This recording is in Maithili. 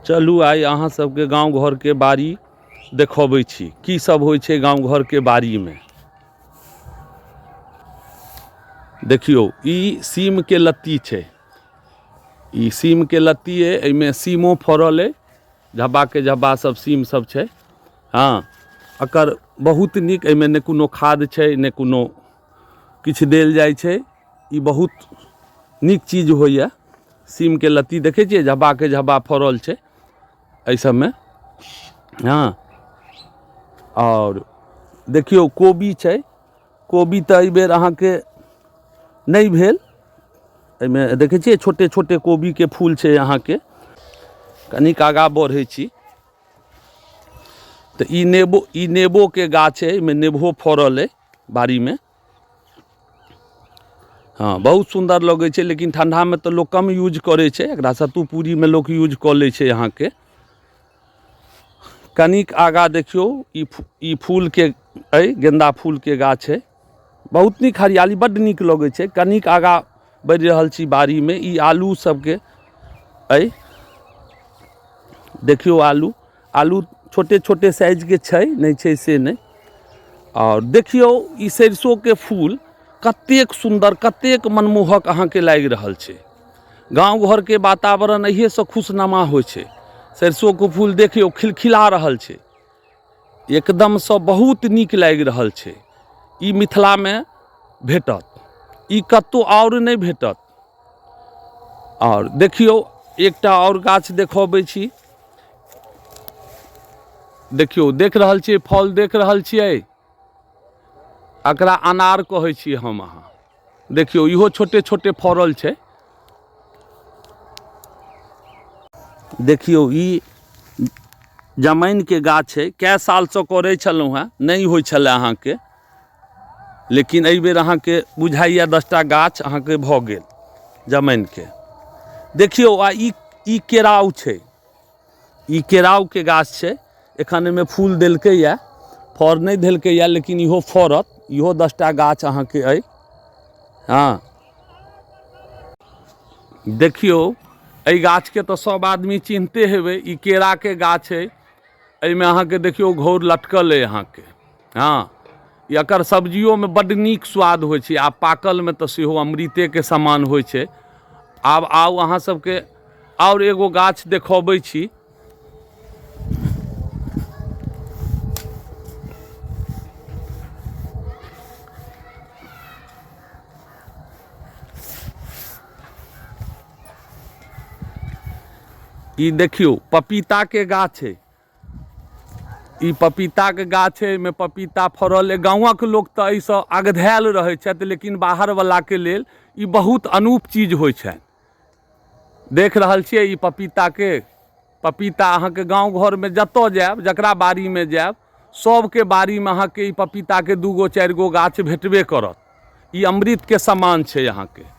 चलू आइ अहाँ सबके गाँव घरके बाड़ी देखबै छी की सब होइ छै गाँव घरके बाड़ीमे। देखियौ, ई सीमके लत्ती छै। ई सीमके लत्ती अइ, एहिमे सीमो फड़ल अइ, झब्बाके झब्बा सब सीम सब छै। हँ, एकर बहुत नीक, एहिमे नहि कोनो खाद छै, नहि कोनो किछु देल जाइ छै। ई बहुत नीक चीज होइए। सीमके लत्ती देखै छियै, झब्बाके झब्बा फड़ल छै एहि सबमे। हँ, आओर देखियौ कोबी छै। कोबी तऽ एहिबेर अहाँके नहि भेल। एहिमे देखै छियै छोटे छोटे कोबीके फूल छै अहाँके। कनिक आगाँ बढ़ै छी तऽ ई नेबो, ई नेबोके गाछ अइ, एहिमे नेबो फड़ल अइ बाड़ीमे। हँ, बहुत सुन्दर लगै छै, लेकिन ठण्डामे तऽ लोक कम यूज करै छै एकरा, सत्तू पूरीमे लोक यूज कऽ लै छै अहाँके। कनिक आगाँ देखियौ, ई फूलके अइ, गेन्दा फूलके गाछ अइ, बहुत नीक हरियाली, बड्ड नीक लगै छै। कनिक आगाँ बढ़ि रहल छी बाड़ीमे, ई आलू सबके अइ। देखियौ आलू, आलू छोटे छोटे साइजके छै, नहि छै से नहि। आओर देखियौ ई सरिसोके फूल कतेक सुन्दर, कतेक मनमोहक अहाँके लागि रहल छै। गाँव घरके वातावरण एहिसँ खुशनुमा होइ छै। सरिसोके फूल देखियौ खिलखिला रहल छै, एकदमसँ बहुत नीक लागि रहल छै। ई मिथिलामे भेटत, ई कतहु आओर नहि भेटत। आओर देखियौ एकटा आओर गाछ देखबै छी। देखियौ, देख रहल छियै फल, देख रहल छियै, एकरा अनार कहै छियै हम अहाँ। देखियौ इहो छोटे छोटे फड़ल छै। देखियौ ई जमाइनके गाछ छै, कए सालसँ करै छलहुँ हेँ, नहि होइ छलै अहाँके, लेकिन एहिबेर अहाँके बुझाइए 10टा गाछ अहाँके भऽ गेल जमाइनके। देखियौ, आ ई केराउ छै, ई केराउके गाछ छै। एखन एहिमे फूल देलकैए, फड़ नहि देलकैए, लेकिन इहो फड़त। इहो 10टा गाछ अहाँके अइ। हँ, देखियौ एहि गाछके तऽ सब आदमी चिन्हते हेबै, ई केराके गाछ अइ। एहिमे अहाँके देखियौ घौर लटकल अइ अहाँके। हँ, एकर सब्जियोमे बड्ड नीक स्वाद होइ छै, आ पाकलमे तऽ सेहो अमृतेके समान होइ छै। आब आउ अहाँ सबके आओर एगो गाछ देखबै छी। ई देखियौ पपीताके गाछ है। ई पपीताके गाछ है, एहिमे पपीता फड़ल है। गाँवक लोक तऽ एहिसँ अगधायल रहै छथि, लेकिन बाहरवलाके लेल ई बहुत अनूप चीज होइ छनि। देख रहल छियै ई पपीताके, पपीता अहाँके गाँव घरमे जतऽ जायब, जकरा बाड़ीमे जायब, सबके बाड़ीमे अहाँके ई पपीताके 2 गो 4 गो गाछ भेटबे करत। ई अमृतके समान छै अहाँके।